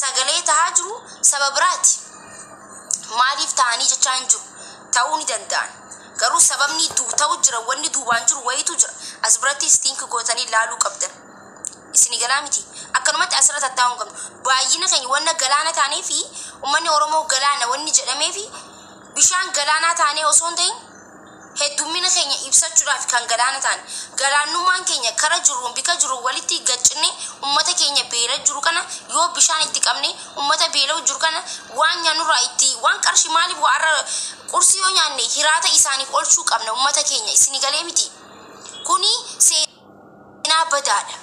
Sagalee tahaa jiru saba biraati. Maaliif tahanii jechaa hin jiru. Ta'uu ni danda'an. Garuu sababni ta'u jira, wanni duubaan jiru wayitu jira. As birattis think gootanii laaluu qabdan. Isini galaa miti? Akkanumatti asirra tattaa'uu hin qabnu. Baay'ina keenya wanna galaana taanee fi ummanni Oromoo galaana wanni jedhamee fi bishaan galaanaa taanee osoo hin ta'in heddummina keenya ibsachuudhaaf kan galaana taane. Galaannummaan keenya kara jirruun bika jirruun walitti gad cinne ummata keenya beela jiru kana yoo bishaan itti qabne, ummata beela'u jiru kana waan nyaannurraa itti waan qarshii maaliif waa arra qursii yoo nyaanne hiraata isaaniif olchuu qabna ummata keenya. Isini galee miti? Kuni seenaa badaadha.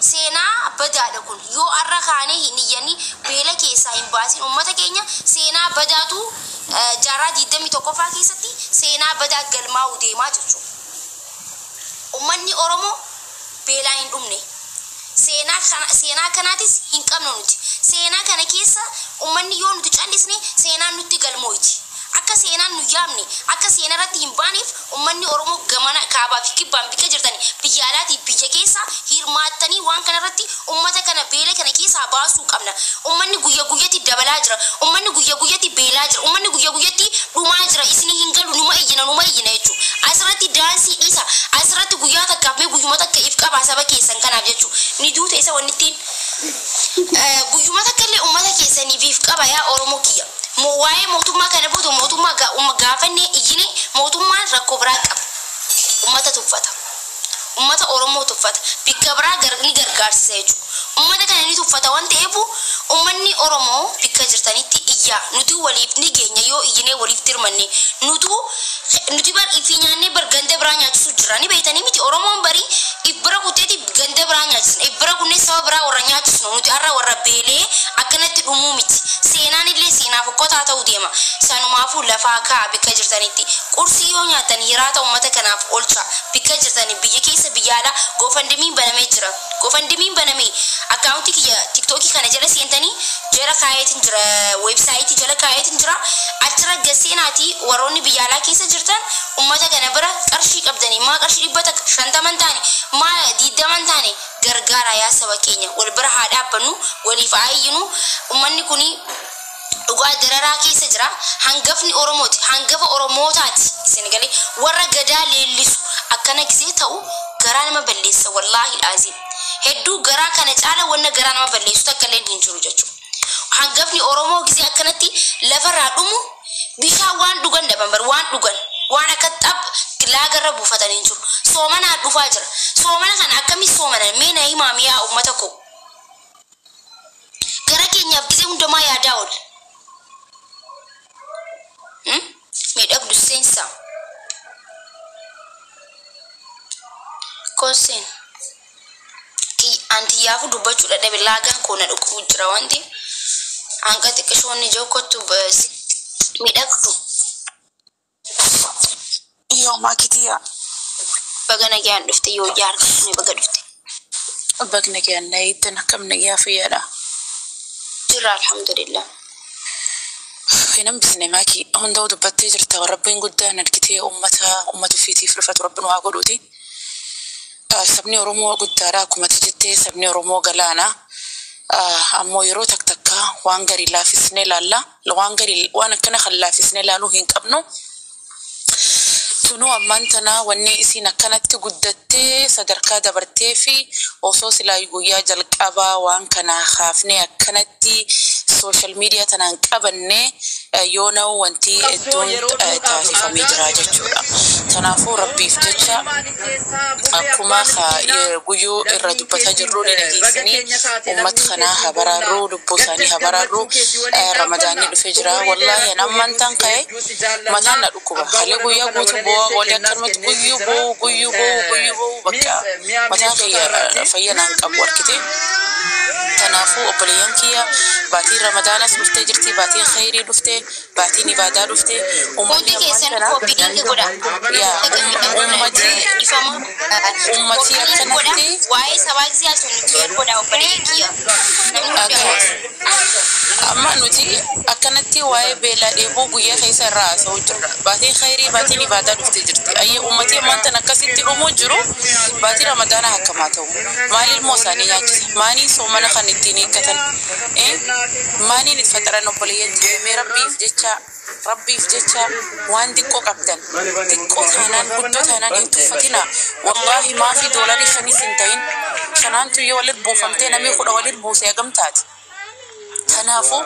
Seenaa badaadha kun. Yoo arra kaanee hin iyyanii beela keessaa hin baasin ummata keenya, seenaa badaatu jaarraa 21ffaa keessatti seenaa badaa galmaa'u deemaa jechuudha. Ummanni Oromoo beelaan hin dhumne. Seenaa kana seenaa akkanaatis hin qabnu nuti. Seenaa kana keessa ummanni yoo nuti callisne seenaan nutti galmooyti. Akka seenaan nu yaamne, akka seenarratti hin baaneef ummanni Oromoo gamana kaabaa fi kibbaan bikka jirtani biyya alaatii biyya keessaa hirmaattanii waan kanarratti ummata kana beela kana keessaa baasuu qabna. Ummanni guyya guyyatti dabalaa jira. Ummanni guyya guyyatti beelaa jira. Ummanni guyya guyyatti dhumaa jira. Isinii hin galu, numa iyyina, numa iyyina jechuu. Asirratti daansii dhiisa. Asirratti guyyaa takkaaf mee guyyuma takka if qabaa saba keessan kanaaf jechuu. Ni duute isa wannittiin. Guyyuma takka illee ummata keessaniif if qaba yaa Oromoo kiyya. Moo waa'ee mootummaa kana booda mootummaa gaafannee iyyine, mootummaan rakkoo biraa qaba. Ummata tuffata. Ummata Oromoo tuffata. Bikka biraa ni gargaarsisa jechuudha. Ummata kana ni tuffata waan ta'eef ummanni Oromoo bikka jirtanitti iyyaa. Nuti waliif ni geenya yoo iyyinee waliif dirmanne. Nutu nuti bar ifii nyaannee bar ganda biraa nyaachisu jira. Ni beektanii miti, Oromoon bari if bira kuteeti ganda biraa nyaachisna. If bira kunnee saba biraa warra nyaachisnu nuti har'a warra beelee akkanatti dhumuu miti. Seenaan illee seenaa fokkotaa ta'uu deema. Sanumaafuu lafaa ka'a bikka jirtanitti. Qursii yoo nyaattan hiraata ummata kanaaf oolcha. Bikka jirtani biyya keessa biyya alaa GoFundMen banamee jira. GoFundMen banamee akkaawuntii kiyya TikTokii kana jala seentanii jala kaayeetiin jira, weebsaayitii jala kaayeetiin jira. Achirra gad seenaatii warroonni biyya alaa keessa jirtan ummata kana bira qarshii qabdanii maa qarshii 100, 50 hin taane, maa 20 hin taane gargaaraa yaa saba keenya. Wal bira haa dhaabbannu, waliif haa iyyinu. Ummanni kuni dhugaa dararaa keessa jira. Hangafni Oromooti. Hangafa Oromootaati. Isin galee warra gadaa leellisu akkana gisee ta'u garaa nama balleessa, wallaahi laaziim. Hedduu garaa kana caala wanna garaa nama balleessu takka illee hin jiru jechuudha. Hangafni Oromoo gisee akkanatti lafarraa dhumu, bishaan waan dhugan dhaban bar, waan dhugan waan akka xaph laagarra buufatanii hin jiru. Soomanaa dhufaa jira. Soomana kana akkamii soomanan mee na himaa miyaa uummata koo. Gara keenyaaf gisee hundumaa yaadaa oolla. Miidhagdu seensaa. Kooseen. Antiyyaafuu dubbachuu dadhabe, laagaan koo na dhukkubuu jira waan ta'eef. Hanqa xiqqishoonni ijoo kottu miidhagdu. Yoo maakitiyyaa. Baga nagaan dhufte, yoo jaarsa baga dhufte. Bag nagaan na eegdan, akkam nagaa fayyaadha? Jirra, alhamdulillah. Hin hambisne maakii, hunda dubbattee jirta. Rabbiin guddaan argitee ummata ofiitiif rifatu rabbi nu haa godhuuti. Sabni Oromoo guddaadha, akkuma ati jettee sabni Oromoo galaana. Ammoo yeroo tak takka waan garii laafisnee ilaalla. Waan garii waan akkana kan laafisnee ilaaluu hin qabnu. Tunuu ammaan tana wanni isiin akkanatti guddattee sadarkaa dabartee fi osoo silaa guyyaa jalqabaa waan kana kaafnee akkanatti social media tanaan qabanne yoo na'u wanti hedduun taasifamee jira jechuudha. Kanaafuu Rabbiif jecha akkuma guyyuu irra dubbataa jirru ni dhageessanii, uummata kanaa haa baraarru, lubbuu isaanii haa baraarru. Ramadaanni dhufee jira. Wallaahi an ammaan tan ka'e mataan na dhukkuba. Kalee guyyaa guutuu bo'aa oolee, akkanumatti guyyuu bo'uu, guyyuu bo'uu, guyyuu bo'uu, bakka mataan kiyya fayya naan qabu argite. Kanaafuu obboleeyyan kiyya, baatiin Ramadaanas dhuftee jirti, baatiin khayrii dhuftee, baatiin ibaadaa dhuftee, uummanni Hundi ammaan keessan tana copy link godha. Yaa ummati Ifama. Ummati Copy link godha. akkanatti Waa'ee sabaa gisee haasofnu share godha, obboleeyyan kiyya. Namni hundi akka hawaasa. Amma Amma nuti akkanatti waa'ee beelaa dheebuu guyyaa keessa irraa haasa'uu jirra. Baatiin khayrii, baatiin ibaadaa dhuftee jirti. Ayyee, uummatni ammaan tan akkasitti dhumuu jiru baatii Ramadaanaa akkamaa ta'u. Maal ilmoo isaanii nyaachisa? Maaliin soomana kan ittiin hiikkatan? Maaliin itti faxaran obboleeyyan? Mee Rabbiif jecha, Rabbiif jecha, waan xiqqoo qabdan, xiqqoo taanaan guddoo taanaan hin tuffatina. Wallaahi maafi doolarii shanis hin ta'in, shanaantu yoo walit buufamtee namni 10 walit buuse hagam taati? Kanaafuu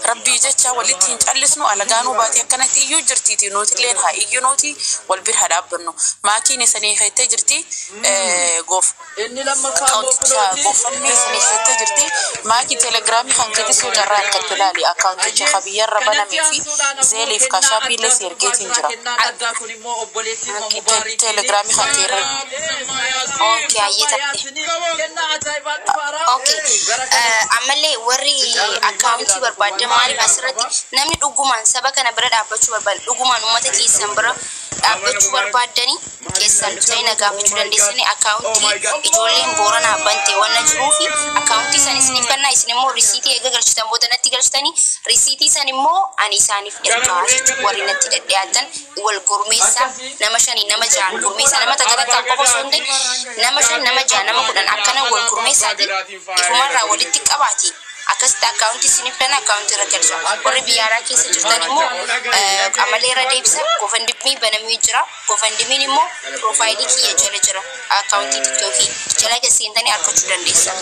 Rabbii jecha walitti hin callisnu. Alagaanuu baatee akkanatti iyyuu jirtiiti, nuutilleen haa iyyunuuti, wal bira haa dhaabbannu. Maakiin isanii feettee jirti goof Inni lammaffaa immoo akkaawunticha kunooti. GoFundMe isanii feettee jirti. Maakii Telegramii kan keetis yoo carraa harkatti ilaali, akkaawunticha Ayyee kabiyyarra kanatti banamee fi aansuudhaan ammoo Zelleef kennaa Cash Appii illee addaa si ergeetiin jira. jira. Kennaan addaa kun immoo obboleettii Mubaarikiini. Telegramii kan keerra. Okay, hayyee taate. Kennaa ajaa'ibaa dhufaara. Okay. Ammallee warri akkaawuntii barbaaddan, maaliif asirratti namni dhugumaan saba kana bira dhaabbachuu barbaadu, dhugumaan uummata keessan bira dhaabbachuu barbaaddanii, keessan dhuftanii na gaafachuu dandeessanii. Akkaawuntii ijoolleen Booranaa bante wanna jiruu fi akkaawuntii san isiniif kennaa. Isin immoo risiitii eega galchitan booda natti galchitanii, risiitii san immoo ani isaaniif ergaa jechuudha. Warri natti dhadhiyaatan wal gurmeessaa, nama shanii nama ja'an gurmeessaa, nama takka takkaan qofa osoo hin ta'in, nama shan, nama ja'a, nama 10 akkana wal gurmeessaati ifumarraa walitti qabaati. Akkasitti akkaawuntii isiniif kenna, akkaawuntii irra galcha. Warri biyya alaa keessa jirtan immoo amalee irra deebisa, GoFundMe banamee jira. GoFundMen immoo profileii kiyya jala jira, akkaawuntii TikTokii jala seentanii argachuu dandeessa.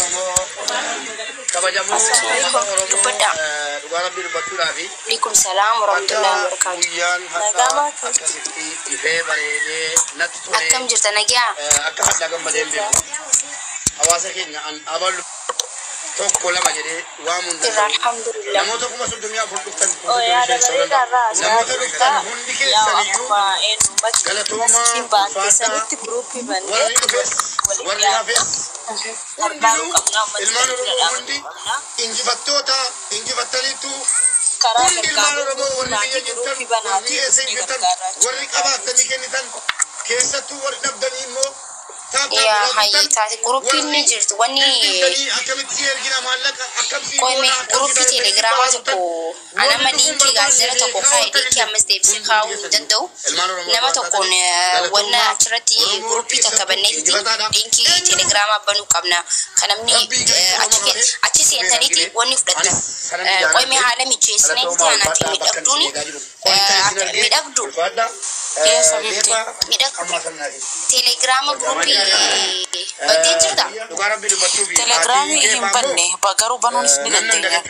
Kabajamoo uummata Oromoo, Dubbadhaa. Dhugaa Rabbii dubbachuudhaafi Alaikum salaam akka warahmatullahi wabarakatuh. Guyyaan har'aa akkasitti ifee bareedee natti tole. Akkam jirta, nagaa? Akka hadhaa gammadeen beeku. Hawaasa keenya an abalu tokko lama jedhee waamuu hin Jirra, danda'u. alhamdulillah. Namoota 34,000 dhuftan, 35,000 ta'uu danda'a. Namoota dhuftan hundi keessaniyyuu galatoomaa, ulfaadhaa. Warri dhufes warri hafes hundinuu, ilmaan Oromoo hundi injifattoota, injifattaniitu. Hundi ilmaan Oromoo, warri biyya jirtan, warri eessa jirtan, warri qabaattanii kennitan, keessattuu warri dhabdanii immoo Yaa hayyi taate, guruppiin ni jirti wanni bilbiltanii akkamitti si ergina maallaqa, akkam si qoyme goona, akkam si guruppii Telegramaa barbaaddan, tokko anama liinkii gaazexaa tokko kaa'e, liinkii ammas deebisee kaa'uu hin danda'u. Nama tokkoon wanna achirratti guruppii takka banneetiti liinkii Telegramaa banuu qabna. Kan namni achi seentaniiti wanni fudhattan. Qoyme haala mijeessineetiti anaatti miidhagduuni miidhagdu Yes, Habibti. miidhagdu Telegrama guruppii bantee jirta. Telegramii hin banne, garuu banuunis ni dandeenya.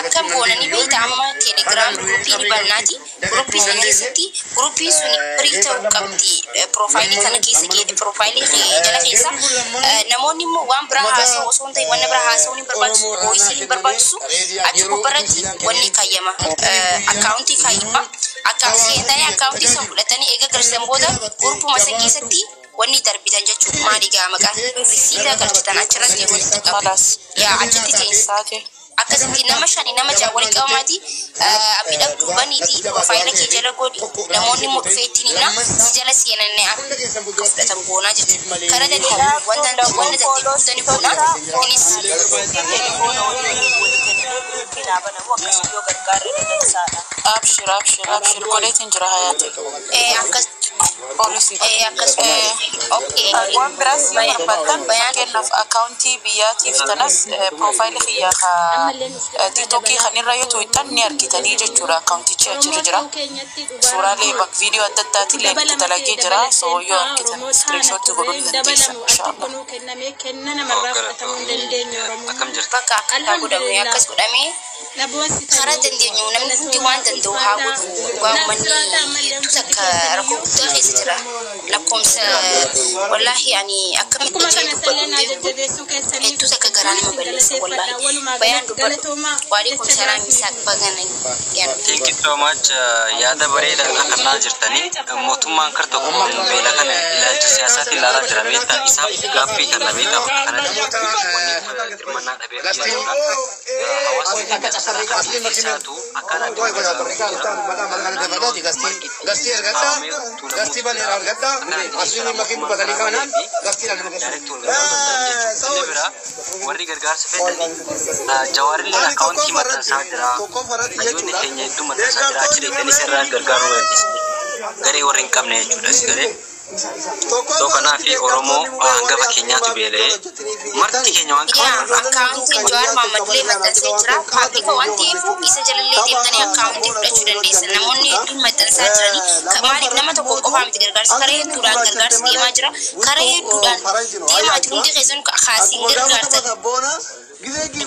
Akkam goonanii beekta? Amma Telegram guruppii ni bannaati. Guruppii sana keessatti guruppiin sun firii ta'uu qabdi. Profileii kana keessa, profileii jala keessa namoonni immoo waan biraa haasa'u osoo hin ta'in, wanna biraa haasa'uun hin barbaachisu, voiceiin hin barbaachisu. Achi gubbarratti wanni kayyama, akkaawuntii kayyama. Akka seentanii akkaawuntii san fudhatanii eega galchitan booda guruppuma san keessatti wanni darbitan jechuudha. Maali gaa maqaan risiita galchitan achirratti walitti qabu. Khalaas. Yaa, achitti seensi. Taate. Akkasitti nama shani nama ja'a walitti qabamaati miidhagduu baniiti profile kee jala godhi. Namoonni immoo dhufee ittiin himna, si jala seenanii akka fudhatan goonaa jechuudha. Karaa dandeenya wanta wanna dandeenya goonaa innis. Telefoona walii kennee guruppiin haa banamu, akkasuma yoo gargaarre dansaadha. Abshir, abshir, abshir, godheetiin jira hayaati. Akkas Poolisii. Akkasuma, okay. Waan biraas yoo barbaaddan, Bayaan. Fakkeenyaaf akkaawuntii biyyaatiif tanas profileii kiyyaa ka TikTokii kan irra yoo tuqxan ni argitanii jechuudha. Akkaawuntichi achirra jira. Suuraalee bakka viidiyoo adda addaatillee itti dalagee jira. So yoo argitan screenshot godhuu ni dandeessan inshaallah. Akkam jirta? Bakka akkataa godhamee, akkas godhamee, karaa dandeenyu namni hundi waan danda'u haa godhu. Dhugaa uummanni hedduu takka rakkoo guddaa keessa jira. Lakkoomsa wallaahi ani akkamitti jee dubbadhu hin beeku. Hedduu takka garaa nama balleessa wallaahi. Bayaan dubbadhu. Waalaikum salaam, Isaaq, bagana. Thank you so much. Yaada bareedaa akka kannaa jirtanii, mootummaan kar tokkoon beela kana ilaalcha siyaasaatiin ilaalaa jira beektaa, isaaf gaaffii kana beektaa, bakka kanatti wanni hirmannaa dhabeef jechuudha. Hawaasni keenya kana keessaatu akkaataa itti gargaaru jira. Naannoo margi itti haamamee tuulamuu jira. Akkaataa itti keessaa mootummaan karaa banee fi direct wal gargaaruu danda'an jechuudha. Inni biraa warri gargaarsa fedhanii Jawaarillee akkaawuntii maxxansaa jira. Hayyoonni keenya hedduu maxxansaa jira. Achi deemtanii sirraa gargaaruu dandeessu. Garee warri hin qabne jechuudha. Si galee. So kanaaf Oromoo hangafa keenyaatu beela'ee marti keenya waan Yaa qabnu irraa akkaawuntiin Jawaar Mohaammed illee maxxansee jira. Public waan ta'eef isa jalallee deemtanii akkaawuntii fudhachuu dandeessan. Namoonni hedduun maxxansaa jiranii. Maaliif nama tokko qofaa miti gargaarsa karaa hedduudhaan gargaarsi deemaa jira. Karaa hedduudhaan deemaati hundi keessan kaasiin gargaartan.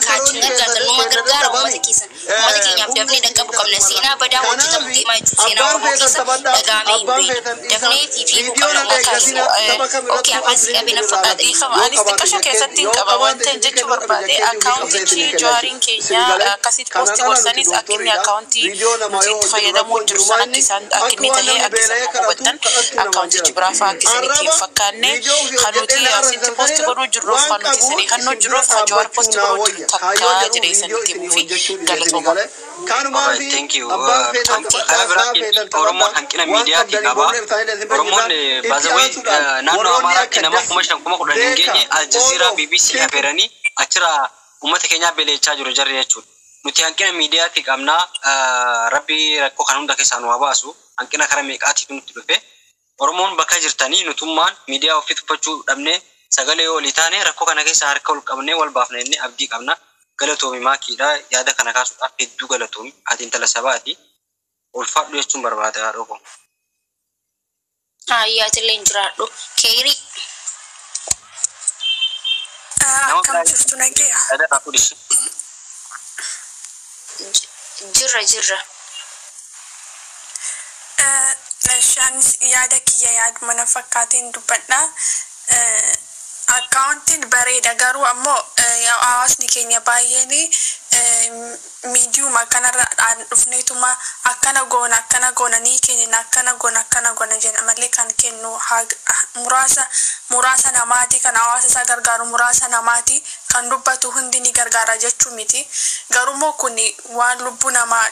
Kaachiin gargaartan numa gargaara uummata keessan. Uummata keenyaaf dafnee dhaqqabu qabna. Seenaa badaa hojjetamu deemaa jechuudha. Seenaa Oromoo keessa dhagahamee hin beekne. Dafnee fiiguu qabna uummata keenya. Okay, afaan si qabee na fakkaata. Dhiifama anis xiqqasho keessatti hin qaba wanta jechuu barbaade akkaawuntichi Jawaariin keenya akkasitti poostii gorsanis akka inni akkaawuntii nuti itti fayyadamuu jiru san akka isaan akka inni tahee akka isaan nu hubattan akkaawuntichi biraa fa'aa akka isinitti hin fakkaanne kan nuti asitti poostii godhuu jirruuf kan nuti isinii kennuu jirruuf kan Jawaar poostii godhuu jiru takka jedhee isinitti himuu fi galatooma. Alright, thank you. Karaa biraatiin Oromoon hanqina miidiyaatii qaba. Oromoon baazawee naannoo Amaaraatti nama 5,000 10,000 hin geenye Aljazeeraa BBC afeeranii achirraa uummata keenyaa beela'echaa jiru jarri jechuudha. Nuti hanqina miidiyaatii qabnaa. Rabbi rakkoo kan hunda keessaa nu haa baasu. Hanqina karaa meeqaatiitu nutti dhufe. Oromoon bakka jirtanii nutummaan miidiyaa ofii tuffachuu dhabnee sagalee olii taane rakkoo kana keessaa harka ol qabnee wal baafna jennee abdii qabna. Galatoomi maakiidha. Yaada kana kaasuudhaaf hedduu galatoomi. Ati intala sabaati. Ulfaadhu jechuun barbaada haadhoo koo. Hayyaatillee hin jiraadhu. Keerii. Nama Akkam biraa jirtu nageeya? yaada irraa fudhisi. Jirra jirra. Anis yaada kiyya yaaduma na fakkaateen dubbadha. Akkaawuntiin bareeda garuu ammoo hawaasni keenya baay'een miidiyuma kanarra dhufneetuma akkana goona akkana goona ni kennina akkana goona akkana goona jedha malee kan kennu muraasa muraasa namaati kan hawaasa isaa gargaaru muraasa namaati kan dubbatu hundi ni gargaara jechuu miti. Garuummoo kun waan lubbuu namaa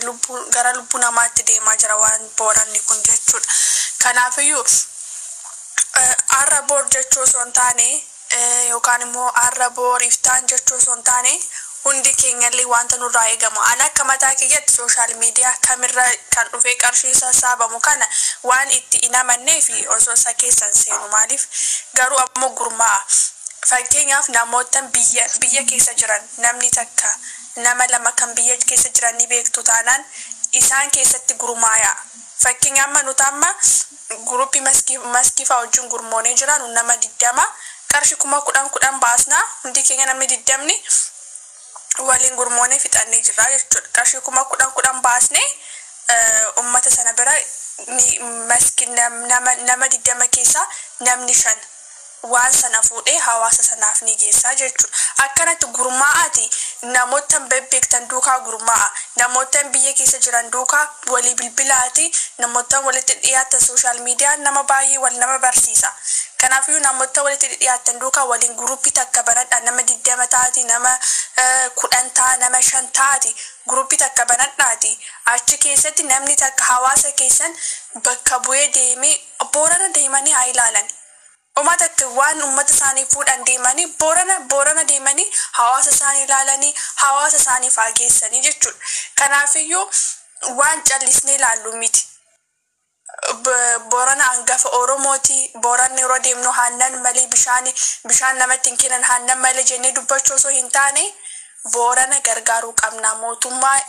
lubbuu gara lubbuu namaatti deemaa jira waan Booranni kun jechuudha. Kanaafiyyuu har'a boor jechuu osoo hin taane yookaan immoo har'a boor iftaan jechuu osoo hin taane hundi keenyallee wanta nurraa eegamu. Ani akka mataa kiyyatti social media kamirra kan dhufee qarshii sassaabamu kana waan itti hin amannee fi osoo isa keessan seenu maaliif garuu ammoo gurmaa'a. Fakkeenyaaf namoota biyya biyya keessa jiran namni takka nama lama kan biyya keessa jiran ni beektu taanaan isaan keessatti gurmaa'a. Fakkeenyaaf amma nuti amma guruppii maskii maskii fa'aa wajjin gurmoonee jira nu nama 20 qarshii 10,000 10,000 baasnaa hundi keenya namni 20ni waliin gurmoonee fixannee jirra jechuudha. Qarshii 10,000 10,000 baasnee uummata sana bira ni maski nama nama 20 keessaa namni shan waan sana fuudhee hawaasa sanaaf ni geessaa jechuudha. Akkanatti gurmaa'aati namoota bebbeektan duukaa gurmaa'a. Namoota biyya keessa jiran duukaa walii bilbilaati namoota walitti dhiyaatan social media nama baay'ee wal nama barsiisa. Kanaafiyyuu namoota walitti dhiyaatan duukaa waliin guruppii takka banadhaa nama 20 taati nama 10 ta'a nama shan taati guruppii takka banadhaati achi keessatti namni takka hawaasa keessan bakka bu'ee deemee Boorana deemanii haa ilaalan. Uummata akka waan uummata isaanii fuudhan deemanii Boorana Boorana deemanii hawaasa isaanii ilaalanii hawaasa isaaniif haa geessanii jechuudha. Kanaafiyyuu waan callisnee ilaallu miti. Boorana hangafa Oromooti. Booranni yeroo deemnu aannan malee bishaan bishaan namatti hin kennan aannan malee jennee dubbachuu osoo hin taane Boorana gargaaruu qabna. Mootummaa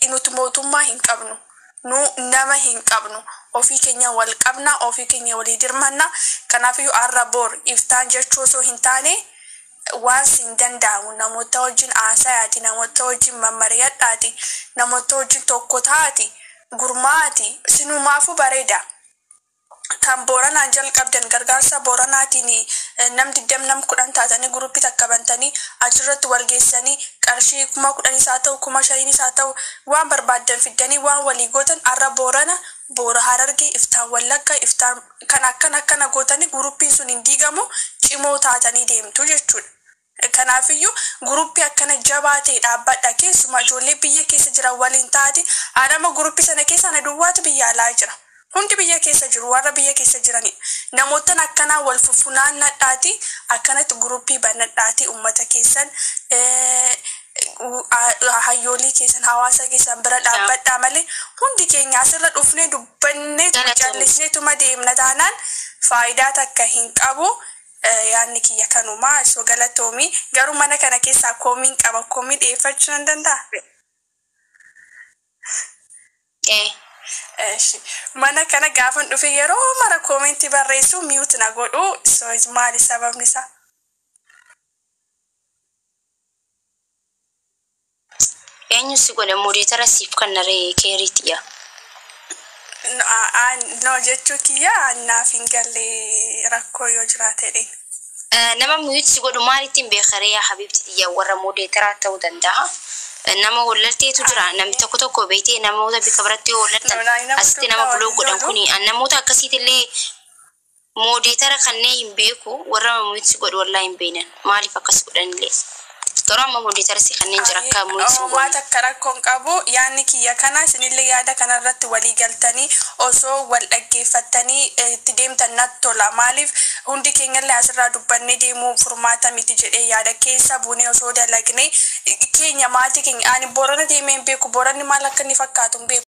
nuti mootummaa hin qabnu. Nu nama hin qabnu. Ofii keenya wal qabna. Ofii keenya walii dirmanna. Kanaafiyyuu har'a boor iftaan jechuu osoo hin taane waan sin danda'amu namoota wajjin haasayaati namoota wajjin mammari'adhaati namoota wajjin tokko taati gurmaa'aati sinumaafuu bareeda. Kan Booranaan jalqabdan gargaarsa Booranaatiin nam 20 nam 10 taatanii guruppii takka bantanii achirratti wal geessanii qarshii 10,000s haa ta'u 5,000s haa ta'u waan barbaaddan fiddanii waan walii gootan har'a Boorana boora Harargee iftaan Wallagga iftaan kan akkana akkana gootanii guruppiin sun hin diigamu cimoo taatanii deemtu jechuudha. Kanaafiyyuu guruppii akkana jabaa ta'e dhaabbadha. Keessumaa ijoollee biyya keessa jiran waliin taate anama guruppii sana keessa ana duwwaatu biyya alaa jira. Hundi biyya keessa jiru warra biyya keessa jiranidha. Namootan akkanaa wal fufunaannadhaati akkanatti guruppii banadhaati uummata keessan hayyoolii keessan hawaasa keessan bira dhaabbadhaa malee hundi keenya asirra dhufnee dubbannee callisneetuma deemna taanaan faayidaa takka hin qabu. Yaadni kiyya kanumaa isoo galatoomii garuu mana kana keessaa koomiin qaba koomii dhiyeeffachuu nan danda'a. Eshi mana kana gaafan dhufe yeroo mara koomentii barreessu mute na godhu so maali sababni isaa? Eenyu si godhe moderator siif kan ree keeriitiya. No jechuu kiyya naaf hin galle rakkoo yoo jiraate. Nama mute si godhu maalittiin beekaree yaa habiibti xiyya warra moderator ta'uu danda'a. Nama wallalteetu jira namni tokko tokko beektee namoota bika biratti yoo wallaltan asitti nama block godhan kuni namoota akkasiitillee moderator kanneen hin beeku warra mute si godhu wallaa hin beeknan maaliif akkas godhanillee. Garuu amma moderator si kanneen jira akka mute si Waan godhu. takka rakkoon qabu yaadni kiyya kana isinillee yaada kanarratti walii galtanii osoo wal dhaggeeffattanii itti deemtan natti tola. Maaliif hundi keenyallee asirraa dubbannee deemuu furmaata miti jedhee yaada keessa buunee osoo dalagnee keenya maatii keenya ani Boorana deemee hin beeku Booranni maal akka inni fakkaatu hin beeku.